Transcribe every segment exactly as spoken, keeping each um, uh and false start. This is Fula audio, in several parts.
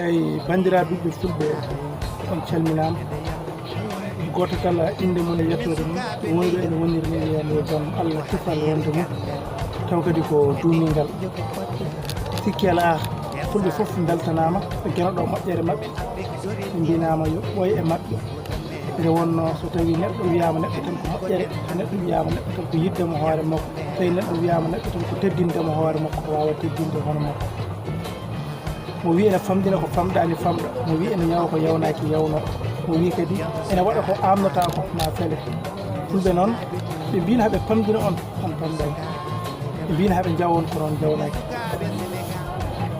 Eyi, banndiraaɓe ɓiɓɓe fulɓe, on calminaama. Gooto kala innde mum e yettoode mum. Wonɓe ene woniri ni wiyande yo jam Allah tufal wonde mum. Taw kadi ko duumingal. Sikki alaa, fulɓe fof mbeltanaama e geno ɗo moƴƴere maɓɓe. Ɓe mbinaama yo ɓooy e maɓɓe. Nde wonnoo so tawii neɗɗo wiyaama neɗɗo tan ko moƴƴere, neɗɗo wiyaama neɗɗo tan ko yiɗde mo hoore makko, tawi neɗɗo wiyaama neɗɗo tan ko teddinde mo hoore makko, waawa teddinde hono makko. Mo wii ene famɗina ko famɗaani famɗa, mo wii ene ñawa ko yawnaaki yawno, mo wii kadi ene waɗa ko aamnotaako ma fele. Fulɓe noon, ɓe mbiino haɓe pamɗina on, on pamɗaani. Ɓe mbiino haɓe njawa on, kono on njawnaaki.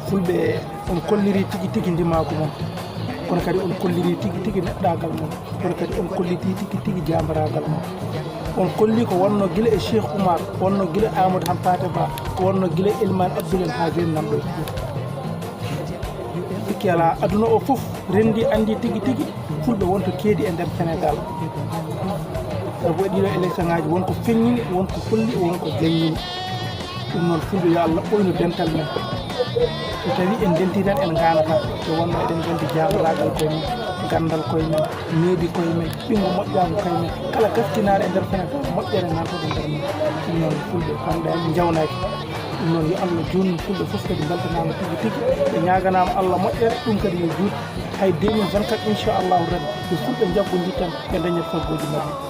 Fulɓe, on kolliri tigi tigi ndimaagu mon, kono kadi on kolliri tigi tigi neɗɗaagal mon, kono kadi on kolliti tigi tigi jaambaraagal mon. On kolli ko wonno gila e Cheikh Oumar, wonno gila e Amadou Hampate Ba, ko wonno gila e Elimane Abdoul en haa jooni nan ɗo e Fuuta. Sikki alaa, aduna o fof renndi anndi tigi tigi fulɓe won to keedi e nder Senegal. Sabu e ɗiɗo élection ngaji won ko feññini, won ko holli, won ko gaññini. Ɗum noon, fulɓe, yo Allah ɓooynu dental men. So tawi en denti tan, en ngaanata. Nde wonno eɗen nganndi jaamoraagal koye men, ganndal koye men, needi koye men, ɓinngu moƴƴaangu koye men. Kala gaskinaare e nder Senegal, moƴƴere nantoɗo nder men. Ɗum noon, fulɓe, famɗaani, njawnaaki. Ɗum noon, yo Allah juutnu fulɓe fof kadi mbeltanaama tigi tigi. Ɓe ñaaganaama Allah moƴƴere, ɗum kadi yo juut. Hay deux mille vingt-quatre, inchallahu rabbi, yo fulɓe njaggu tan, ɓe ndañat saggooji maɓɓe.